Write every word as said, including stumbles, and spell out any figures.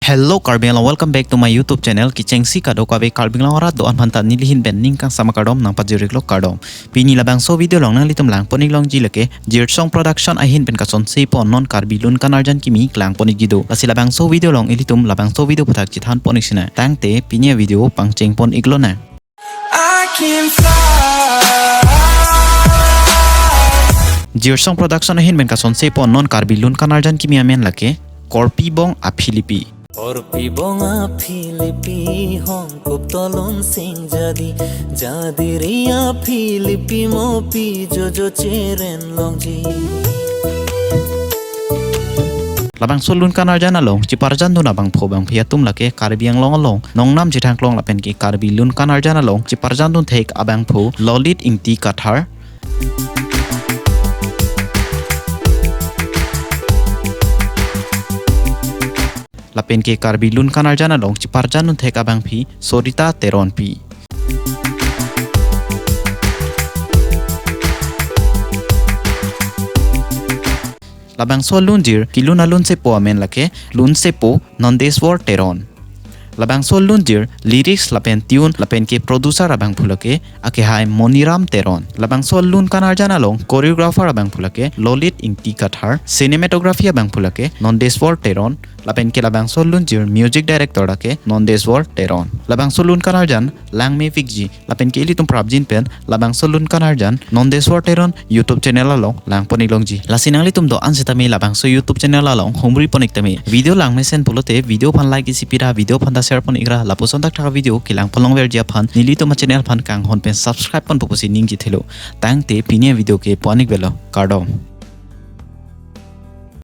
Hello Karbi Anglong, welcome back to my YouTube channel. Kechengsi kadokave Karbi Anglong arat do-an aphanta nelihin pen ning kangsam akardom nangpajir-iklo, kardom. Pini labangso video along nanglitum langpon-iklongji lake Jirsong Production ahin pen kasonsepo non Karbi Lun Kan Arjan Kimi klangpon-ikji do. Lasi labangso video along ilitum labangso video aphuthak chethanpon-ik sinang. Tangte pini avideo pangchengpon-iklonang. I can fly. Jirsong Production ahin pen kasonsepo non Karbi Lun Kan Arjan Kimi amen lake Korpi Bong a Philipi. Korpi Bong a Philipi, hongkup tolon sing jadi, jadi ri a Philipi mopi jojo cheren longji. Labangso Lun Kan Arjan along cheparjandun abangphu abangphi atum lake Karbi Anglong along nongnam chethangklong lapen ke Karbi Lun Kan Arjan along cheparjandun thek abangphu Lolit Ingti Kathar, lapen ke Karbi Lun Kan Arjan along cheparjandun thek abangphi Sorita Teronpi. Labangso alunjir kelun alunsepo amen lake Lunsepo Nondeswar Teron. Labangso alunjir lyrics lapen tune lapen ke producer abangphu lake akehai Moniram Teron. Labangso Lun Kan Arjan along choreographer abangphu lake Lolit Ingti Kathar, cinematography abangphu lake Nondeswar Teron, lapen ke labangso alunjir music director lake Nondeswar Teron. Labangso Lun Kan Arjan langmepikji lapen ke ilitum prapjin pen labangso Lun Kan Arjan Nondeswar Teron YouTube channel along langpon-iklongji. Lasi nanglitum do-an sitame labangso YouTube channel along humripon-ik tame. Video langmesen pulote video aphan like isi pira, video aphan ta share pon-ikra, lapuson thakthak video kelangpon longverji aphan nelitum achannel aphan kanghon pen subscribe ponpo pusi ningje thelo. Tangte pini avideo ke pu-an-ik velo, kardom.